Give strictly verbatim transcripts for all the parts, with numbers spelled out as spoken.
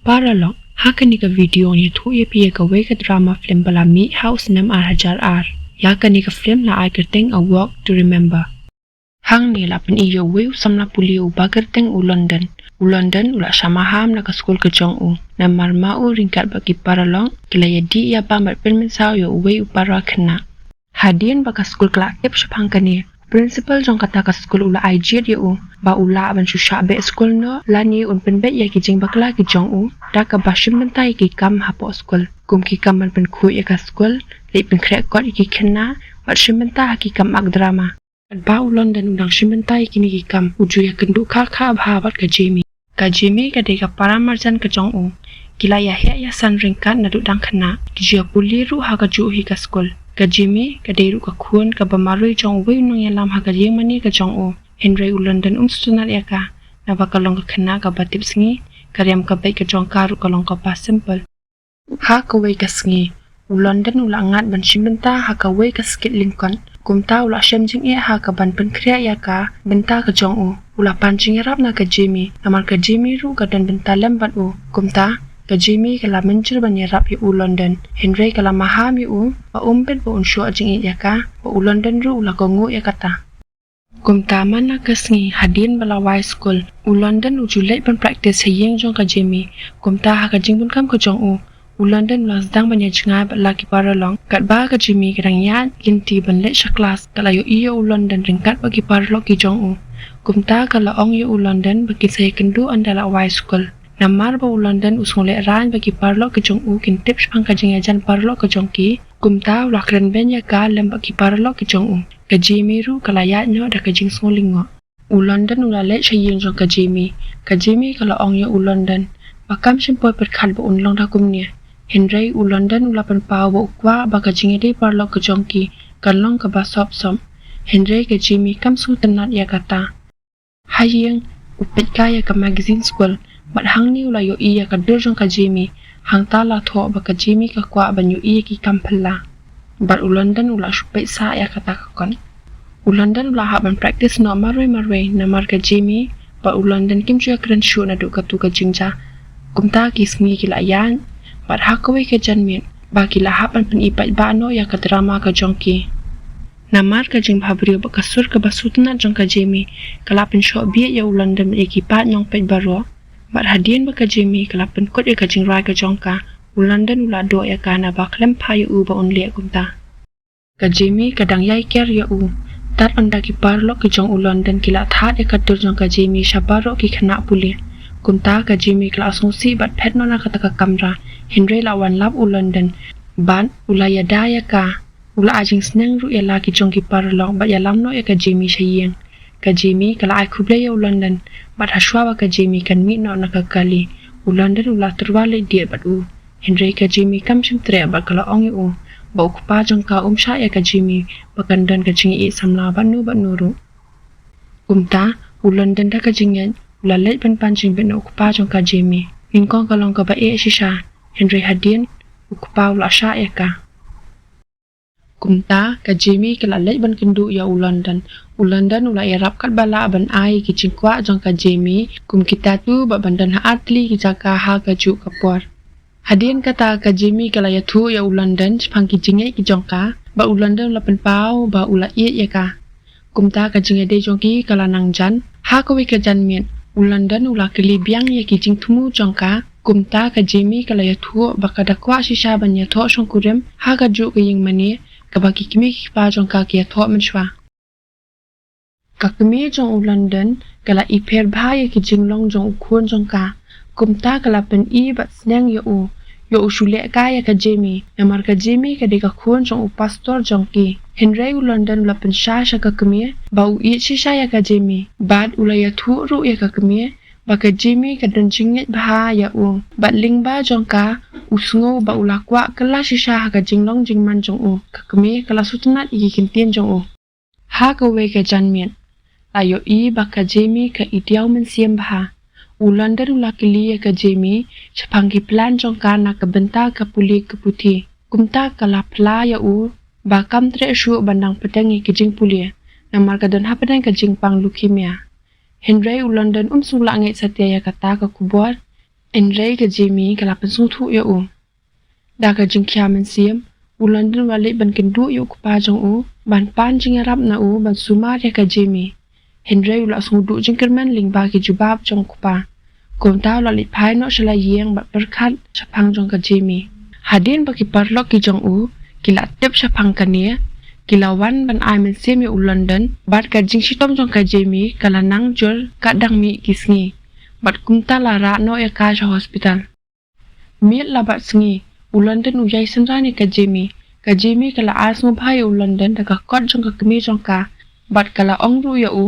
Paralok, ha kane ka video ngi ïathuh ïa phi ïa kawei ka drama film ba la mih ha u snem ar hajar ar. Ïa kane ka film la ai kyrteng A Walk to Remember. Hangne la pyni ïa uwei u samla pule uba kyrteng u London. U London u la shah maham na ka skul ka jong u. Namar ma u ryngkat bad ki paralok ki la ïadih ïabam bad pynmynsaw ïa uwei u para khynnah. Hadien ba ka skul ka la tip shaphang kane, principal jong kata ka skul u la ai jied ïa u ba u lah ban shu shah beh skul noh lane un pynbeit ïa ki jingbakla ki jong u da kaba shim bynta ïa ki kam hapoh skul, kum ki kam ban pynkhuid ïa ka skul, leit pynkhreh kot ïa ki khynnah bad shim bynta ha ki kam ak drama. Katba u London u dang shim bynta ïa kine ki kam, u ju ïakynduh kha kha bha bad ka Jamie. Ka Jamie ka dei ka para marjan ka jong u. Ki la ïaheh ïasan ryngkat naduh dang khynnah. Ki ju ïapule ruh ha kajuh hi ka skul. Ka Jamie ka dei ruh ka khun kaba marwei jong uwei u nongïalam ha ka ïingmane ka jong u. Hynrei u London um sngewtynnat ïa ka, naba ka long ka khynnah kaba tipsngi, ka riam ka beit ka jong ka ruh ka long kaba simple. Ha kawei ka sngi, u London u la ngat ban shim bynta ha kawei ka skit lyngkot. Kumta u la shem jingeh ha kaban pynkhreh ïa ka bynta ka jong u. U la pan jingïarap na ka Jamie, namar ka Jamie ruh ka don bynta lem bad u. Kumta ka Jamie ka la mynjur ban ïarap ïa u London, hynrei ka la maham ïa u ba um bit ba un shoh jingïeit ïa ka, ba u London ruh u la kohnguh ïa kata. Kumta man la ka sngi hadien ba la wai skul, u London u ju leit ban practice ha ïing jong ka Jamie. Kumta ha ka jingbun kam ka jong u, u London u la sdang ban ïajngai bad la ki paralok. Katba ka Jamie ka dang ïaid lynti ban leit sha klas, ka la ïohi ïa u London ryngkat bad ki paralok ki jong u. Kumta ka la ong ïa u London ba kin sa ïakynduh ynda la wai skul. Namar ba u London u sngewlehrain ba ki paralok ki jong u kin tip shaphang ka jingïajan paralok ka jong ki, kumta u la kren beiñ ïa ka lem bad ki paralok ki jong u. Ka Jamie ruh ka la ïaid noh da ka jingsngewlyngngoh. U London u la leit sha ïing jong ka Jamie. Ka Jamie ka la ong ïa u London ba kam shym poi pyrkhat ba un long da kumne. Hynrei u London u la pynpaw ba u kwah ba ka jingïadei paralok ka jong ki kan long kaba sop sop. Hynrei ka Jamie kam sngewtynnat ïa kata. Ha ïing, u peit kai ïa ka magazine skul, bad hangne u la ïohi ïa ka dur jong ka Jamie. Hangta la thoh ba ka Jamie ka kwah ban ïohi ïa ki kam phylla. Bad u London u la shu peit sah ïa kata ka kot. U London u la hap ban practice noh marwei marwei, namar ka Jamie bad u London kim ju ïakren shuh naduh katu ka jingjia. Kumta ki sngi ki la ïaid, bad ha kawei ka janmiet ba ki la hap ban pyni paidbah noh ïa ka drama ka jong ki. Namar ka jingbhabriew bad ka sur kaba sngewtynnat jong ka Jamie, ka la pynshoh bieit ïa u London bad ïa ki paid nongpeit baroh. Bad hadien ba ka Jamie ka la pynkut ïa ka jingrwai ka jong ka, u London u la doh ïa ka naba khlem phah ïa u ba un leh kumta. Ka Jamie ka dang ïai ker ïa u. Tad ynda ki paralok ki jong u London ki la thad ïa ka dur jong ka Jamie sha baroh ki khynnah pule. Kumta ka Jamie ka la sngewsih bad phet noh na kata ka kamra. Hynrei la wan lap u London bad u la ïada ïa ka. U la ai jingsneng ruh ïa la ki jong ki paralok bad ïalam noh ïa ka Jamie sha ïing. Ka Jamie ka la ai khublei ïa u London, bad hashwa ba ka Jamie kan mih noh na ka kali, u London u la tyrwa leit dih bad u. Hynrei ka Jamie kam shym treh bad ka la ong ïa u ba u kpa jong ka um shah ïa ka Jamie ba kan don ka jingïeit samla bad no bad no ruh. Kumta u London da ka jingngeit u la leit ban pan jingbit na u kpa jong ka Jamie. Nyngkong ka long kaba eh shisha, hynrei hadien u kpa u la shah ïa ka. Kumta ka Jamie ka la leit ban kynduh ïa u London. U London u la ïarap katba lah ban ai ki jingkwah jong ka Jamie, kum ki tattoo bad ban don ha artylli ki jaka ha kajuh ka por. Hadien kata ka Jamie ka la ïathuh ïa u London shaphang ki jingngeit ki jong ka, bad u London u la pynpaw ba u la ïeit ïa ka. Kumta ka jingïadei jong ki ka la nang jan. Ha kawei ka janmiet u London u la kylli biang ïa ki jingthmu jong ka. Kumta ka Jamie ka la ïathuh ba ka da kwah shisha ban ïathoh shongkurim ha kajuh ka ïingmane kaba ki kmie ki kpa jong ka ki ïathoh mynshuwa. Ka kmie jong u London ka la ipher bha ïa ki jinglong jong u khun jong ka. Kumta ka la pyni bad sneng ïa u, ïa u shu leh kai ïa ka Jamie, namar ka Jamie ka dei ka khun jong u pastor jong ki. Hynrei u London u la pynshai sha ka kmie ba u ïeit shisha ïa ka Jamie, bad u la ïathuh ruh ïa ka kmie ba ka Jamie ka don jingngeit bha ïa u. Bad lyngba jong ka u sngew ba u la kwah kylla shisha ha ka jinglong jingman jong u. Ka kmie ka la sngewtynnat ïa ki kyntien jong u. Ha kawei ka janmiet la ïohi ba ka Jamie ka i diaw mynsiem bha. U London u la kylli ïa ka Jamie shaphang ki plan jong ka na ka bynta ka pule ka puthi. Kumta ka la phla ïa u ba kam treh shuh ban dang pdeng ïa ki jingpule, namar ka don hapdeng ka jingpang leukemia. Hynrei u London um sngewlah ngeit satia ïa kata ka khubor. Hynrei ka Jamie ka la pynsngewthuh ïa u. Da ka jingkhia mynsiem, u London u la leit ban kynduh ïa u kpa jong u ban pan jingïarap na u ban sumar ïa ka Jamie. Hynrei u la sngewduh jingkyrmen lyngba ki jubab jong u kpa. Kumta u la leit phai noh sha la ïing bad pyrkhat shaphang jong ka Jamie. Hadien ba ki paralok ki jong u ki la tip shaphang kane, ki la wan ban ai mynsiem ïa u London, bad ka jingshitom jong ka Jamie ka la nang jur ka dang mih ki sngi. Bad kumta la rah noh ïa ka sha hospital. Miet la bad sngi, u London u ïai synran ïa ka Jamie. Ka Jamie ka la ai sngewbha ïa u London da ka kot jong ka kmie jong ka. Bad ka la ong ruh ïa u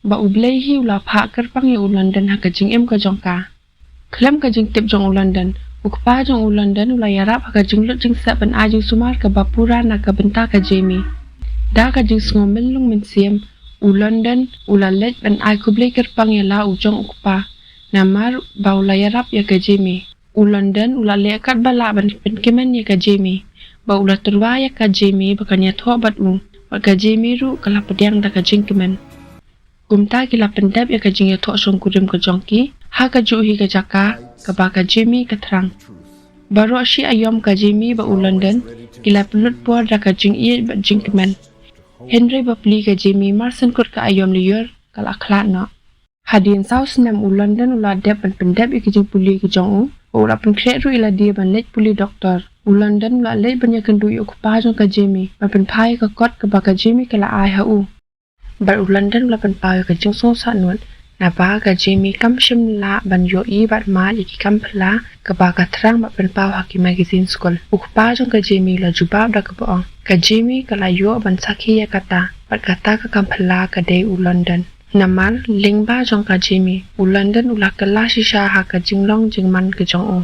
ba U Blei hi u la phah kyrpang ïa u London ha ka jingim ka jong ka. Khlem ka jingtip jong u London, u kpa jong u London u la ïarap ha ka jinglut jingsep ban ai jingsumar kaba pura na ka bynta ka Jamie. Da ka jingsngew myllung mynsiem, u London u la leit ban ai khublei kyrpang ïa la u jong u kpa. Namar ba u la ïarap ïa ka Jamie. U London u la leh katba lah ban pynkmen ïa ka Jamie. Ba u la tyrwa ïa ka Jamie ba kan ïathoh bad u. Bad ka Jamie ruh ka la pdiang da ka jingkmen. Kumta ki la pyndep ïa ka jingïathoh shongkurim ka jong ki ha kajuh hi ka jaka kaba ka Jamie ka thrang. Baroh shi aïom ka Jamie bad u London ki la pynlut por da ka jingïeit bad jingkmen. Hynrei bapli ka Jamie mar shen kut ka aïom lyiur ka la khlad noh. Hadien saw snem u London u la dep ban pyndep ïa ka jingpule ka jong u. U la pynkhreh ruh ïa lade ban leit pule doktor. U London u la leit ban ïakynduh ïa u kpa jong ka Jamie ban pynpaw ïa ka kot kaba ka Jamie ka la ai ha u. Bad u London u la pynpaw ïa ka jingsngewsaknut naba ka Jamie kam shym lah ban ïohi bad mad ïa ki kam phylla kaba ka thrang bad pynpaw ha ki magazine skul. U kpa jong ka Jamie u la jubab da kaba ong, ka Jamie ka la ïoh ban sakhi ïa kata, bad kata ka kam phylla ka dei u London. Namar lyngba jong ka Jamie, u London u la kylla shisha ha ka jinglong jingman ka jong u.